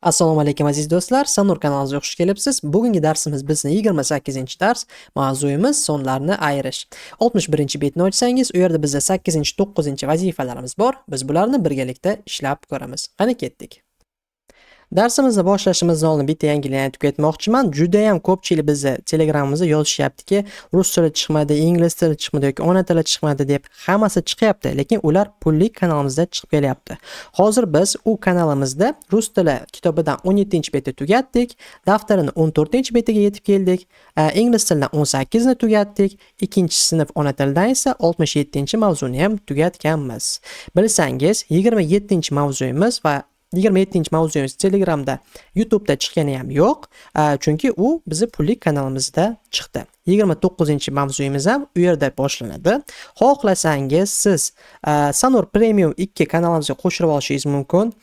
Assalomu alaykum, aziz do'stlar. Sanur kanalimizga xush kelibsiz. Bugungi darsimiz bizni 28-dars. Mavzuyimiz sonlarni ayirish. 61-betni ochsangiz, u yerda bizda 8-9 vazifalarimiz bor. Biz bularni birgalikda ishlab ko'ramiz. Qani, ketdik. Darsimizni boshlashimizdan oldin bitta yangilikni aytib ketmoqchiman. Juda ham ko'pchilik bizni Telegramimizda yozishyaptiki, rus tili chiqmadi, ingliz tili chiqmadi yoki ona tili chiqmadi deb. Hammasi chiqyapti, lekin ular pullik kanalimizda chiqib kelyapti. Hozir biz u kanalimizda rus tili kitobidan 17-betni tugatdik, daftarini 14-betiga yetib keldik, ingliz tilidan 18 ni tugatdik, ikkinchi sinf ona tilidan esa 67-mavzuni ham tugatganmiz. Bilsangiz, 27 mavzuyimiz va 27 mavzuyimiz Telegramda, YouTube'da chiqqani ham yo'q, chunki u bizni pullik kanalimizda chiqdi. 29 mavzuyimiz ham u yerda boshlanadi. Xohlasangiz, siz Sanur Premium 2 kanalimizga qo'shilib olishingiz mumkin.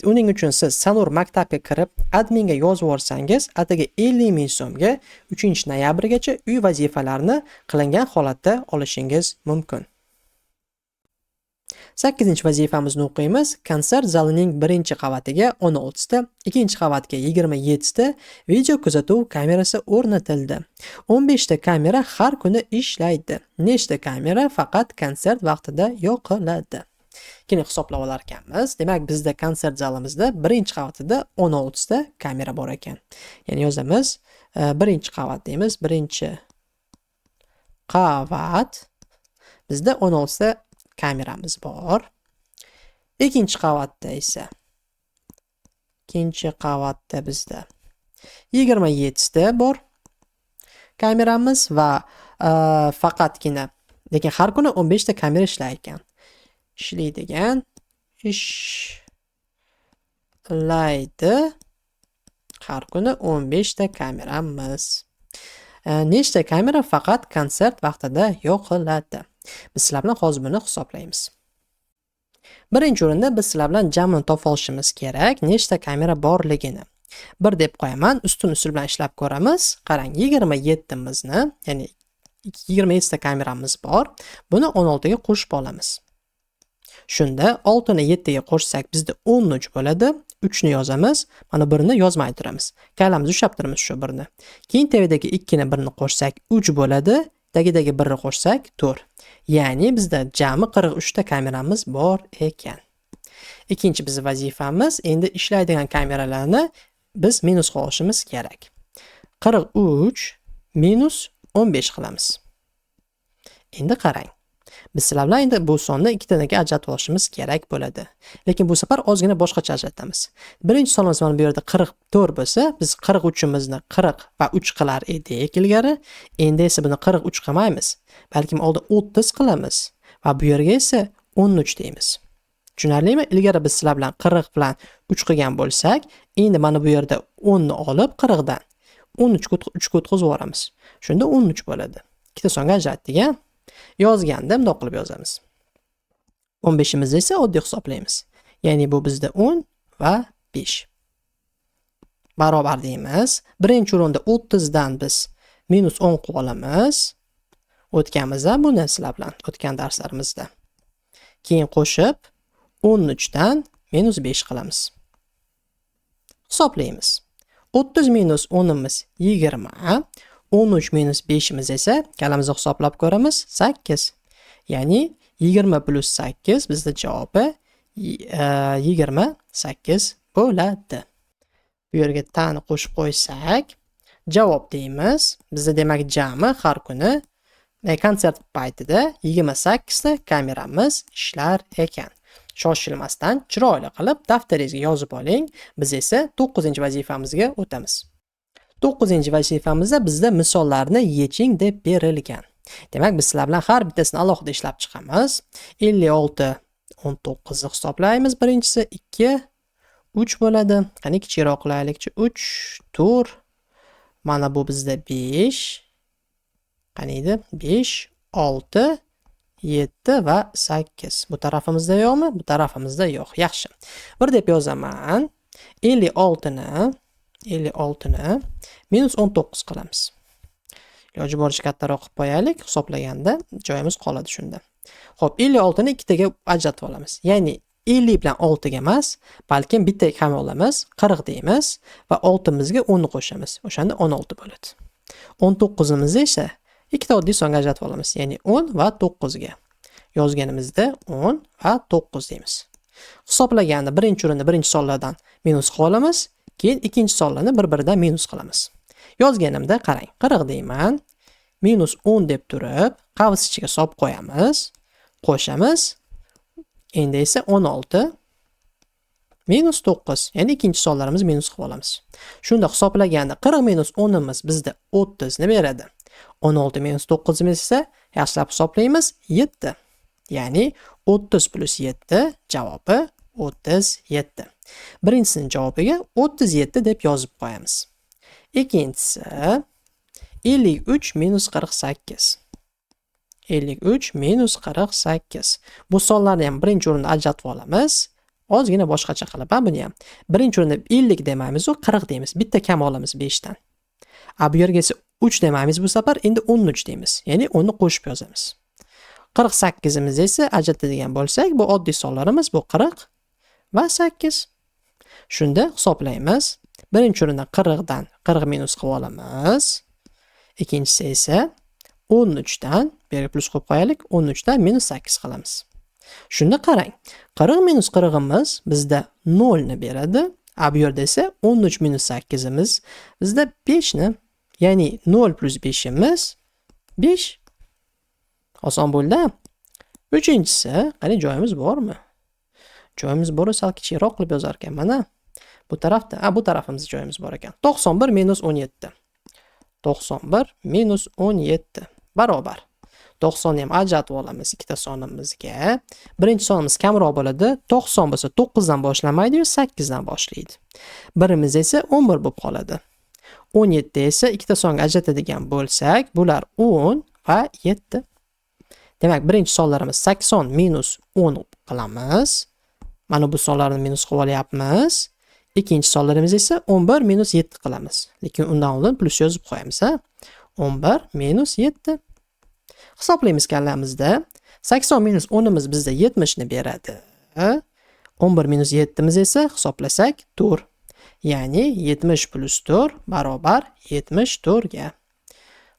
Uning uchun siz Sanur maktabga kirib, adminga yozib yuborsangiz, atigi 50 ming so'mga 3 noyabrgacha uy vazifalarini qilingan holatda olishingiz mumkin. 8 vazifamizni o'qiymiz. Konsert zalining birinchi qavatiga 16 ta, ikkinchi qavatga 27 ta video kuzatuv kamerasi o'rnatildi. 15 ta kamera har kuni ishlaydi. Nechta kamera faqat konsert vaqtida yoqiladi? Keyin hisoblab olar ekanmiz. Demak, bizda konsert zalimizda birinchi qavatida 16 ta kamera bor ekan. Ya'ni yozamiz, birinchi qavat deymiz. Birinchi qavat bizda 16 ta kameramiz bor. Ikkinchi qavatda esa, ikkinchi qavatda bizda 27 ta bor kameramiz va faqatgina, lekin har kuni 15 ta kamera ishlar ekan. Ishlaydigan, ishlaydi har kuni 15 ta kameramiz. Nechta kamera faqat konsert vaqtida yoqiladi? Biz sizlar bilan hozir buni hisoblaymiz. Birinchi o'rinda biz sizlar bilan jamini topib olishimiz kerak, nechta kamera borligini. 1 deb qo'yaman, ustun usul bilan ishlab ko'ramiz. Qarang, 27mizni, ya'ni 27 ta kameramiz bor. Buni 16 ga qo'shib olamiz. Shunda 6 ni 7 ga qo'shsak, bizda 13 bo'ladi. 3 ni yozamiz. Mana 1 ni yozmay turamiz. Kalamizni ushlab turamiz shu 1 ni. Keyin tepadagi 2 ni 1 ni qo'shsak 3 bo'ladi. Tagidagi 1 ni qo'shsak 4. Ya'ni bizda jami 43 ta kameramiz bor ekan. Ikkinchi bizning vazifamiz endi ishlaydigan kameralarni biz minus qilib olishimiz kerak. 43 minus 15 qilamiz. Endi qarang. Biz sizlar bilan endi bu sonni ikkitanaga ajratib olishimiz kerak bo'ladi. Lekin bu safar ozgina boshqacha ajratamiz. Birinchi sonimiz mana bu yerda 44 bo'lsa, biz 43imizni 40 va 3 qilar edik ilgari. Endi esa buni 43 qilmaymiz. Balkim oldin 30 qilamiz va bu yerga esa 13 deymiz. Tushunarlimi? Ilgari biz sizlar bilan 40 bilan 3 qilgan bo'lsak, endi mana bu yerda 10 ni olib 40 dan 13 ga 3 ga o'tkazib yuboramiz. Shunda 13 bo'ladi. Ikkita songa ajratdik, a? Yozganda bundoq qilib yozamiz. 15imizni esa oddiy hisoblaymiz. Ya'ni bu bizda 10 va 5. Barobar deymiz. Birinchi o'rinda 30 dan biz minus 10 qilib olamiz. O'tganmiz buni sizlar bilan o'tgan darslarimizda. Keyin qo'shib 13 dan minus 5 qilamiz. Hisoblaymiz. 30 minus 10imiz 20, 13 minus 5imiz esa, kalamizni hisoblab ko'ramiz, 8. Ya'ni 20 plus 8 bizda javobi 28 bo'ladi. Bu yerga tani qo'shib qo'ysak, javob deymiz. Bizda demak jami har kuni konsert paytida 28 ta kameramiz ishlar ekan. Shoshilmasdan chiroyli qilib daftaringizga yozib oling. Biz esa 9-vazifamizga o'tamiz. 9-vazifamizda bizda misollarni yeching deb berilgan. Demak, biz sizlar bilan har bittasini alohida ishlab chiqamiz. 56 19 ni hisoblaymiz. Birinchisi 2 3 bo'ladi. Qani, kichikroq qilaylikchi. 3 4. Mana bu bizda 5. Qani edi? 5 6 7 va 8. Bu tarafimizda yo'qmi? Bu tarafimizda yo'q. Yaxshi. 1 deb yozaman. 56 ni 56 ni minus 19 qilamiz. Iloji boricha kattaroq qilib qo'yaylik, hisoblaganda joyimiz qoladi shunda. Xo'p, 56 ni ikkitaga ajratib olamiz. Ya'ni 50 bilan 6 ga emas, balkim bitta kam olamiz, 40 deymiz va 6mizga 10 ni qo'shamiz. O'shanda 16 bo'ladi. 19imizni esa ikkita oddiy songa ajratib olamiz, ya'ni 10 va 9 ga. Yozganimizda 10 va 9 deymiz. Hisoblaganda birinchi o'rinda birinchi sonlardan minus qilib olamiz, keyin ikkinchi sonlarni bir-biridan minus qilamiz. Yozganimda qarang, 40 deyman, minus 10 deb turib, qavs ichiga solib qo'yamiz, qo'shamiz. Endi esa 16 minus 9, ya'ni ikkinchi sonlarimizni minus qilib olamiz. Shunda hisoblaganda 40 minus 10imiz bizda 30 ni beradi. 16 minus 9imiz esa yaxshilab hisoblaymiz 7. Ya'ni 30 plus 7 javobi 37. Birinchisining javobiga 37 deb yozib qo'yamiz. Ikkinchisi 53 minus 48. 53 minus 48. Bu sonlarni ham birinchi o'rinda ajratib olamiz. Ozgina boshqacha qilib, ha, buni ham. Birinchi o'rinda 50 demaymiz, u 40 deymiz. Bitta kam olamiz 5 dan. A bu yerga esa 3 demaymiz bu safar, endi 13 deymiz. Ya'ni 10 ni qo'shib yozamiz. 48imiz esa ajratadigan bo'lsak, bu oddiy sonlarimiz, bu 40 va 8. Shunda hisoblaymiz. Birinchi o'rinda 40 dan 40 minus qilib olamiz. Ikkinchisi esa 13 dan, bu yerga plus qo'yib qo'yaylik, 13 dan minus 8 qilamiz. Shunda qarang, 40 minus 40imiz bizda 0 ni beradi. A bu yerda esa 13 minus 8imiz bizda 5 ni, ya'ni 0 plus 5imiz 5. Oson bo'ldi. Uchinchisi, qani joyimiz bormi? Joyimiz bor, sal kichikroq qilib yozar ekan mana. Bu tarafda, bu tarafimizda joyimiz bor ekan. 91 minus 17. 91 minus 17 barobar. 90 ni ham ajratib olamiz ikkita sonimizga. Birinchi sonimiz kamroq bo'ladi. 90 bo'lsa 9 dan boshlanmaydi-yu, 8 dan boshlaydi. Birimiz esa 11 bo'lib qoladi. 17 esa ikkita songa ajratadigan bo'lsak, bular 10 va 7. Demak, birinchi sonlarimiz 80 minus 10 qilamiz. Mana bu sonlarni minus qilib olyapmiz. Ikkinchi sonlarimiz esa 11 minus 7 qilamiz. Lekin undan oldin plus yozib qo'yamiz, ha. 11 minus 7. Hisoblaymiz kallamizda. 80 minus 10imiz bizda 70 ni beradi. 11 minus 7imiz esa hisoblasak 4. Ya'ni 70 plus 4 barobar 74 ga.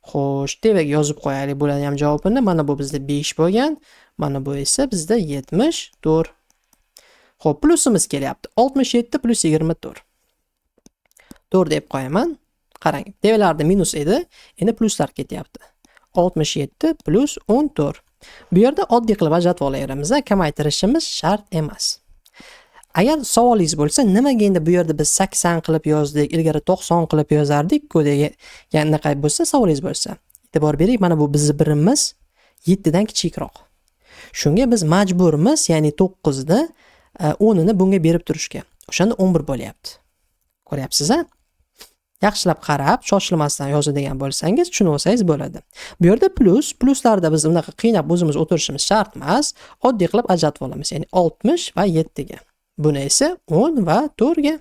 Xo'sh, demak yozib qo'yaylik bularning ham javobini. Mana bu bizda 5 bo'lgan, mana bu esa bizda 74. Xo'p, plusimiz kelyapti. 67 plus 24. 4 deb qo'yaman. Qarang, devalarda minus edi, endi pluslar ketyapti. 67 plus 14. Bu yerda oddiy qilib ajratib olaveramiz, kamaytirishimiz shart emas. Agar savolingiz bo'lsa, nimaga endi bu yerda biz 80 qilib yozdik, ilgari 90 qilib yozardik-ku degan anaqa bo'lsa, savolingiz bo'lsa, e'tibor bering, mana bu bizni birimiz 7 dan kichikroq. Shunga biz majburmiz, ya'ni 9 ni 10 ini bunga berib turishga. O'shanda 11 bo'lyapti. Ko'ryapsiz-a? Yaxshilab qarab, shoshilmasdan yozadigan bo'lsangiz, tushunib olsangiz bo'ladi. Bu yerda plus, pluslarda biz unaqa qiynab o'zimiz o'tirishimiz shart emas, oddiy qilib ajratib olamiz, ya'ni 60 va 7 ga. Buni esa 10 va 4 ga.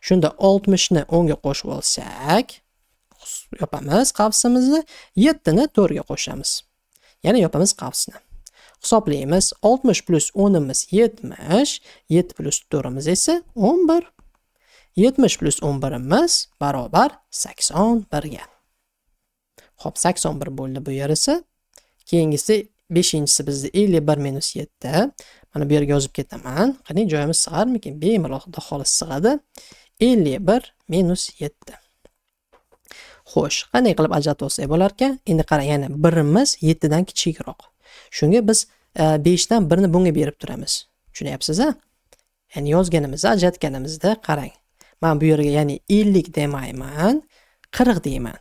Shunda 60 ni 10 ga qo'shib olsak, yopamiz qavsimizni, 7 ni 4 ga qo'shamiz. Yana yopamiz qavsni. Hisoblaymiz. 60 plus 10imiz 70, 7 plus 4imiz esa 11. 70 plus 11imiz barobar 81 ga. Xo'p, 81 bo'ldi bu yerisi. Keyingisi 5-inchisi bizda 51 minus 7. Mana bu yerga yozib ketaman. Qani joyimiz sig'armikin? Bemalol xudo xohlasa sig'adi. 51 minus 7. Xo'sh, qanday qilib ajratib olsak bo'lar ekan? Endi qarang, yana birimiz 7 dan kichikroq. Shunga biz 5 dan 1 ni bunga berib turamiz. Tushunyapsiz-a? Ya'ni yozganimizda, ajratganimizda qarang. Men bu yerga ya'ni 50 demayman, 40 deyman.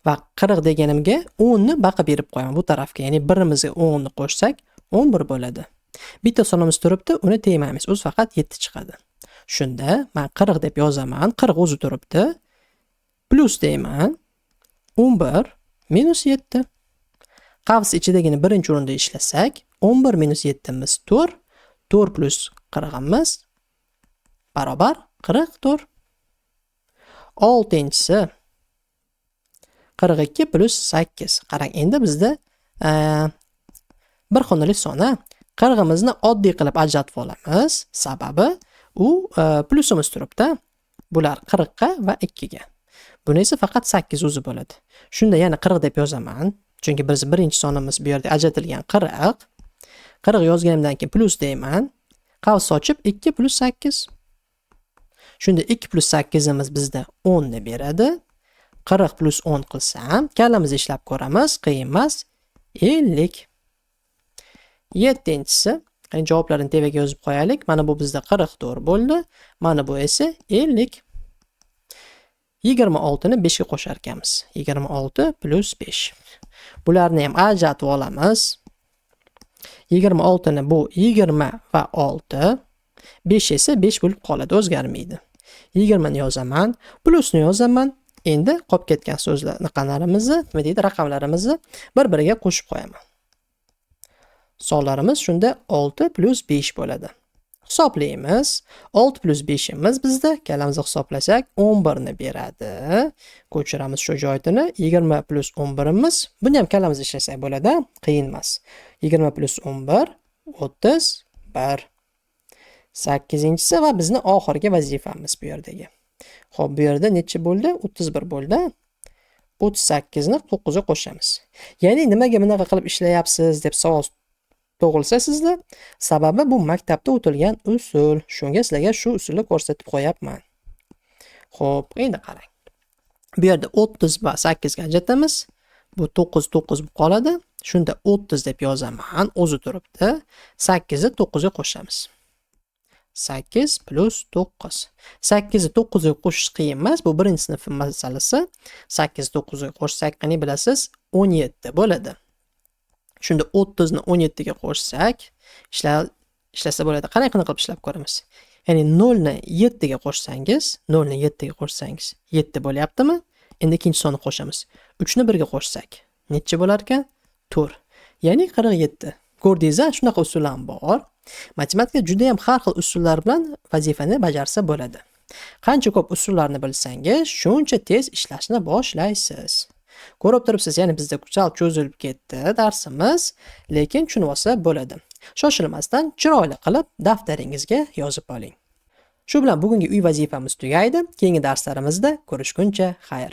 Va 40 deganimga 10 ni baqa berib qo'yaman bu tarafga. Ya'ni birimizga 10 ni qo'shsak 11 bo'ladi. Bitta sonimiz turibdi, uni tegmaymiz. O'zi faqat 7 chiqadi. Shunda men 40 deb yozaman, 40 o'zi turibdi. Plus deyman. 11 minus 7. Qavs ichidagini birinchi o'rinda ishlasak, 11 minus 7imiz 4, 4 plus 40imiz barobar 44. Oltinchisi 42 plus 8. Qarang, endi bizda bir xonali son, 40imizni oddiy qilib ajratib olamiz. Sababi u plyusimiz turibdi. Bular 40 ga va 2 ga. Buni esa faqat 8 o'zi bo'ladi. Shunda yana 40 deb yozaman. Chunki biz birinchi sonimiz bu yerda ajratilgan 40. 40 yozganimdan keyin plyus deyman. Qavs ochib 2 plus 8. Shunda 2 plus 8imiz bizda 10 ni beradi. 40 plus 10 qilsam, kallamizni ishlab ko'ramiz, qiyin emas. 50. 7-inchisi, qani javoblarni tepaga yozib qo'yaylik. Mana bu bizda 44 bo'ldi. Mana bu esa 50. 26 ni 5 ga qo'shar ekanmiz. 26 plus 5. Bularni ham ajratib olamiz. 26 ni bu 20 va 6. 5 esa 5 bo'lib qoladi, o'zgarmaydi. 20 ni yozaman, plusni yozaman. Endi qolib ketgan so'zlar, raqamlarimizni, nima deydi, raqamlarimizni bir-biriga qo'shib qo'yaman. Sonlarimiz shunda 6 plus 5 bo'ladi. Hisoblaymiz. 6 plus 5imiz bizda kallamizda hisoblasak 11 ni beradi. Ko'chiramiz shu joyini. 20 plus 11imiz. Buni ham kallamizda ishlasak bo'ladi, qiyin emas. 20 plus 11 31. 8-inchisi va bizni oxirgi vazifamiz bu yerdagi. Xo'p, bu yerda necha bo'ldi? 31 bo'ldi. 38 ni 9 ga qo'shamiz. Ya'ni nimaga bunaqa qilib ishlayapsiz deb savol tug'ilsa sizda, sababi bu maktabda o'tilgan usul. Shunga sizlarga shu usulni ko'rsatib qo'yapman. Xo'p, endi qarang. Bu yerda 30 va 8 ga ajratamiz. Bu 9 9 bo'lib qoladi. Shunda 30 deb yozaman, o'zi turibdi. 8 ni 9 ga qo'shamiz. 8 plus 9. 8 ni 9 ga qo'shish qiyin emas. Bu birinchi sinf masalasi. 8 ni 9 ga qo'shsak, qani bilasiz, 17 bo'ladi. Shunda 30 ni 17 ga qo'shsak, ishlasa bo'ladi. Qanday qilib ishlab ko'ramiz? Ya'ni 0 ni 7 ga qo'shsangiz, 0 ni 7 ga qo'shsangiz 7 bo'lyaptimi? Endi ikkinchi sonni qo'shamiz. 3 ni 1 ga qo'shsak, necha bo'lar ekan? 4. Ya'ni 47. Ko'rdingiz-a, shunaqa usul ham bor. Matematika juda ham har xil usullar bilan vazifani bajarsa bo'ladi. Qancha ko'p usullarni bilsangiz, shuncha tez ishlashni boshlaysiz. Ko'rib turibsiz, ya'ni bizda sal cho'zilib ketdi darsimiz, lekin tushunib olsa bo'ladi. Shoshilmasdan chiroyli qilib daftaringizga yozib oling. Shu bilan bugungi uy vazifamiz tugaydi. Keyingi darslarimizda ko'rishguncha xayr.